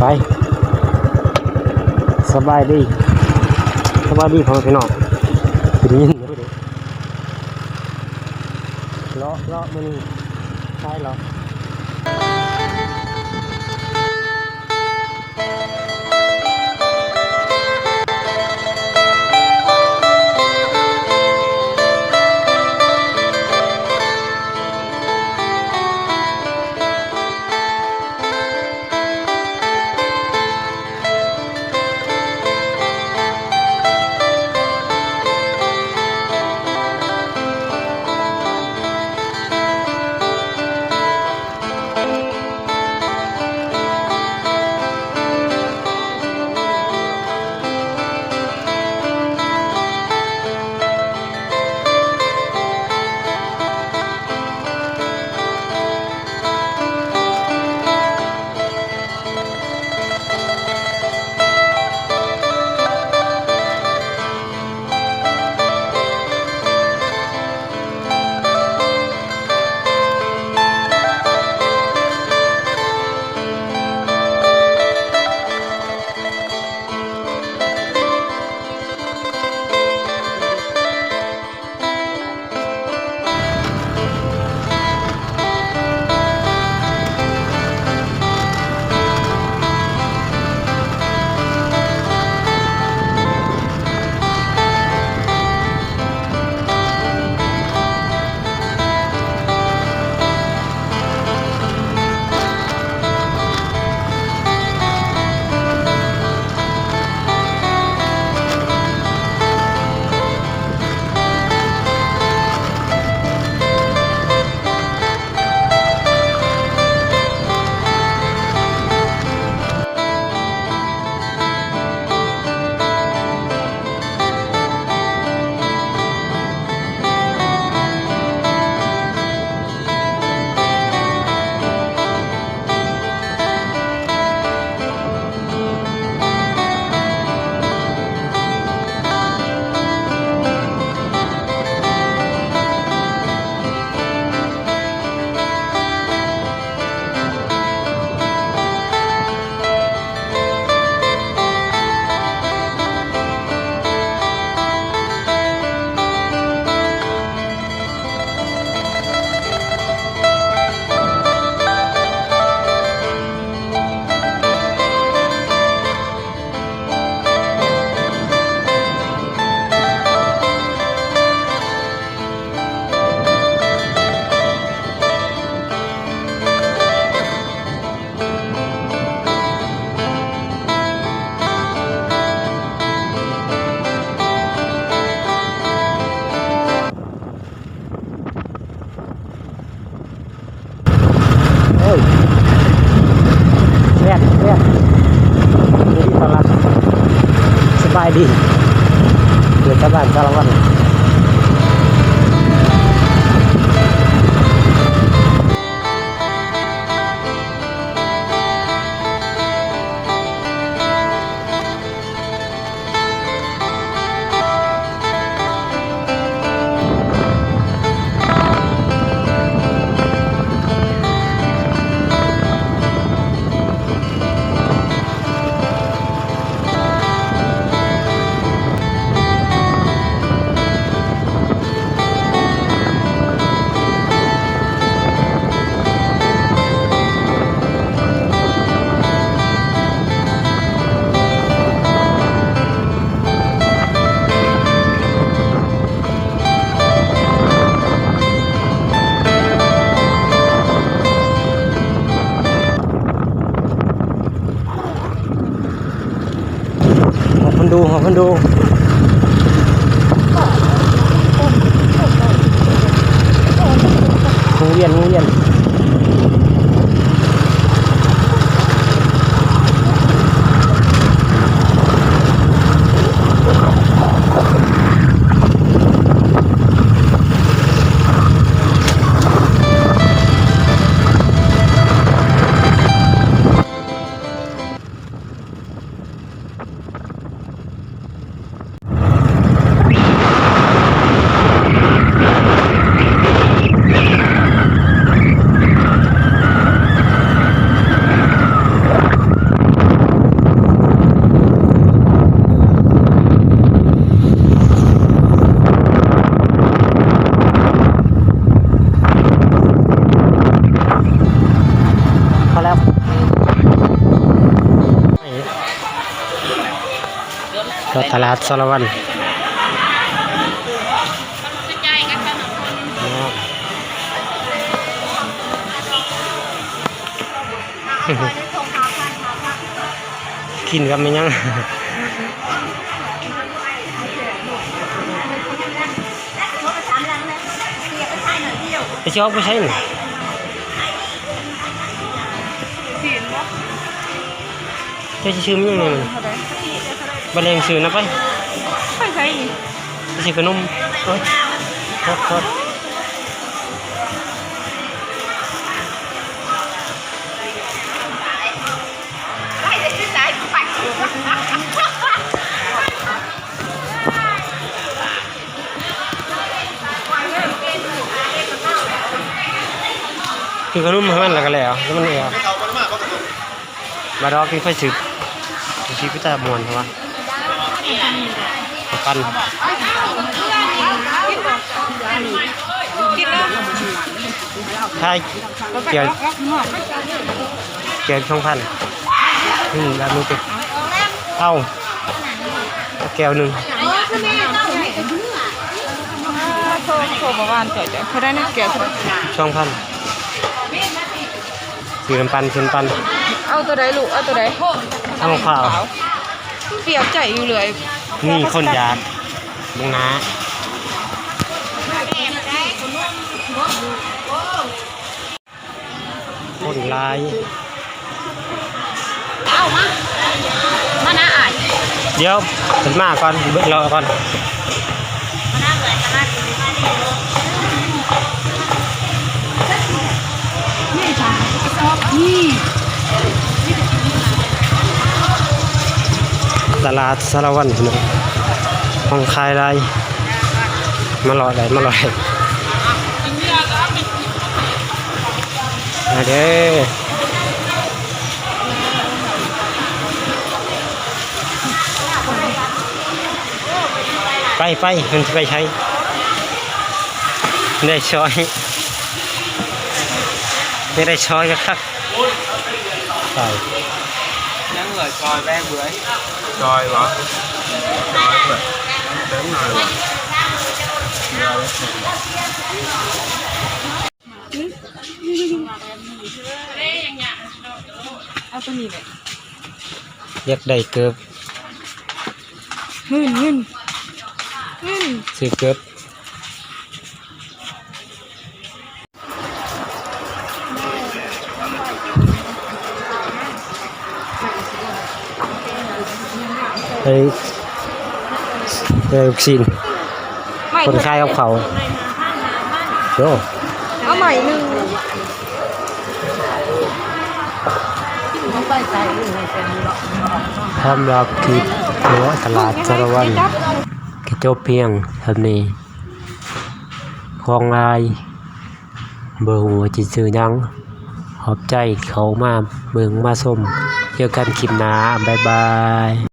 ໄປ ສະບາຍດີ ສະບາຍດີພໍ່ແມ່ພີ່ນ້ອງ ໄດ້ຍິນຢູ່ເດ້ ເລາະ ເລາະ ມື້ນີ້ ສາຍເລາະ. ໂອ້ຍ ແດດ ແດດ ຍິນດີຕ້ອນຮັບ ສະບາຍດີ ເດີນຊາວບ້ານຊາວລາວວັນ. ຮອດຄອນໂດ ຮອດຄອນໂດ ວົງວຽນ ວົງວຽນ. ສະ ເຂົ້າຕະຫຼາດສາລະວັນ ກິນກັບແມ່ນຫຍັງ? ໄປຊິອອກໄປໃສນີ້? ເຈົ້າຊິຊື້ມັນຫຍັງແດ່? ເທົ່າໃດ? ບັດແລງຊື້ນຳໄປ. ໄປໃສນີ້? ໄປຊື້ຂະໜົມ. ໂອ້ຍ ໂທດ ໂທດ. ຄືຂະໜົມໃຫ້ມັນແລ້ວກໍແລ້ວ ແລ້ວມັນແອວ ມາດອກທີ່ຂ້ອຍຊື້ ຊິໄປຕາມ່ວນເພາະວ່າ ປັນ ຂາຍແກ້ວ ແກ້ວສອງພັນ ອືມ ແບບນີ້ຕິ ເອົາ ແກ້ວໜຶ່ງ ໂທ ໂທມາຫວານຈ່ອຍໆ ເທົ່າໃດນະ ແກ້ວເທົ່າໃດ? ສອງພັນ ຊື້ນ້ຳປັ່ນ ຊື້ນ້ຳປັ່ນ ເອົາໂຕໃດລູກ? ເອົາໂຕໃດ? ເອົາຂາວ ປຽກໃຈຢູ່ເລື້ອຍ ນີ້ຄົນຢາກເບິ່ງໜ້າ. ຄົນຫຼາຍ ເອົາມາ ມານະອ້າຍ ດຽວເພິ່ນມາກ່ອນ ເບິ່ງລໍກ່ອນ ຕະຫຼາດສາລະວັນ ພີ່ນ້ອງ ຂອງຂາຍຫຼາຍ ມາເລາະໄດ້ ມາເລາະໄດ້. ມາເດີ ໄປ ໄປ ມັນຊິໄປໃສ? ໄດ້ຊອຍ ໄດ້ຊອຍຄັກໆ ໄປ ຍັງເຫຼືອຊອຍແບງເບືອຍ ຊອຍບໍ່? ຊອຍເບືອຍ ເຕີມໜ້ອຍບໍ່? ເອົາໂຕນີ້ແຫຼະ ຢາກໄດ້ເກີບ ເງິນ ເງິນ ເງິນ ຊື້ເກີບ ໄດ້ ໄດ້ລູກຊີ້ນ ຄົນຂາຍກັບເຂົ້າ ໂອ້ ເອົາໃໝ່ໜຶ່ງ ສຳລັບຄລິບເລາະຕະຫຼາດສາລະວັນ ກະຈົບພຽງສ່ຳນີ້ ຂອງຫຼາຍ ບໍ່ຮູ້ວ່າຊິຊື້ຫຍັງ. ຂອບໃຈເຂົ້າມາເບິ່ງມາຊົມ. ເຈີກັນຄລິບໜ້າ. ບາຍບາຍ.